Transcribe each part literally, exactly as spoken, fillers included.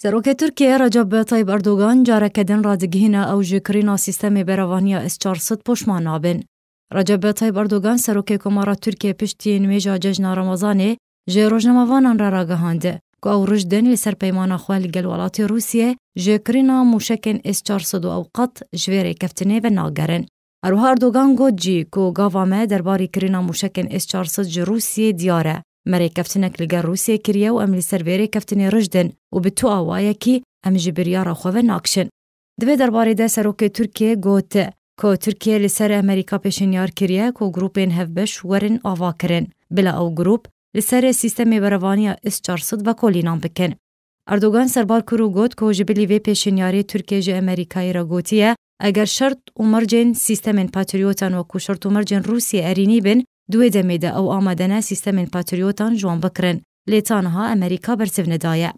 Serokê Tirkiyê Recep Tayyip Erdogan careke din radigihîne ew ji kirîna sîstemê berevaniya S çar sed poşman nabin. Recep Tayyip Erdogan, serokê Komara Tirkiyê, piştî nimêja cejna Remezanê ji rojnamevanan re ragihand ku ew rijd in li ser peymana xwe li gel welatê Rûsiyê ji kirîna mûşekên S çar sed û ew qet ji vê rêkeftinê venagerin. Her wiha Erdogan got jî ku gava me derbarê kirîna mûşekên S çar sed ji Rûsiyê diyar e. Me rêkeftinek li gel Rûsiyê kiriye û em li ser vê rêkeftinê rijd in û bi tu awayekî em ji biryara xwe venakişin. Di vê derbarê de serokê Tirkiyê got ku Tirkiye li ser Amerîka pêşinyar kiriye ku grûpên hevbeş werin avakirin, bila ew grûp li ser sîstemê berevaniya S çar sed vekolînan bikin. Erdogan serbar kir û got ku ji bilî vê pêşinyarê Tirkiye ji Amerîkayê re gotiye, eger şert û mercên sîstemên patriotan wekû şert û mercên Rûsiyê erînî bin, di wê demê de ew amade ne sîstemên patriotan ji wan bikirin. Lê ta niha Amerîka bersiv nedaye.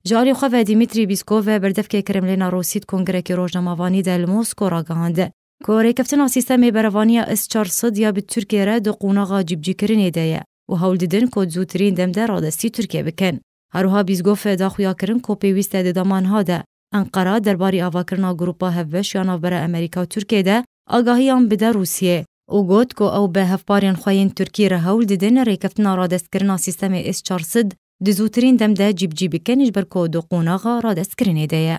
Ji alî xwe ve Dimitrî Pîskov, berdevkê Kremlîna Rûsî, di kongirekî rojnamevanî de li Mosko ragihand ku rêkeftina sîstemê berevaniya S çar sed ya bi Tirkiye re di qonaxa cîbicîkirinê de ye û hewl didin ku di zûtirîn dem de radestî Tirkiye bikin. Her wiha Pîskov da xuyakirin ku pêwîst e di dema niha de Enqera derbarê avakirina grûpa hevbeş ya navbera Amerîka û Tirkiye de agahiyan bide Rûsiyê û got ku ew bi hevparên xwe yên Tirkî re hewl didin rêkeftina radestkirina sîstemê S çar sed di zûtirîn dem de cîbicî bikin, ji ber ku di qonaxa radestkirinê de ye.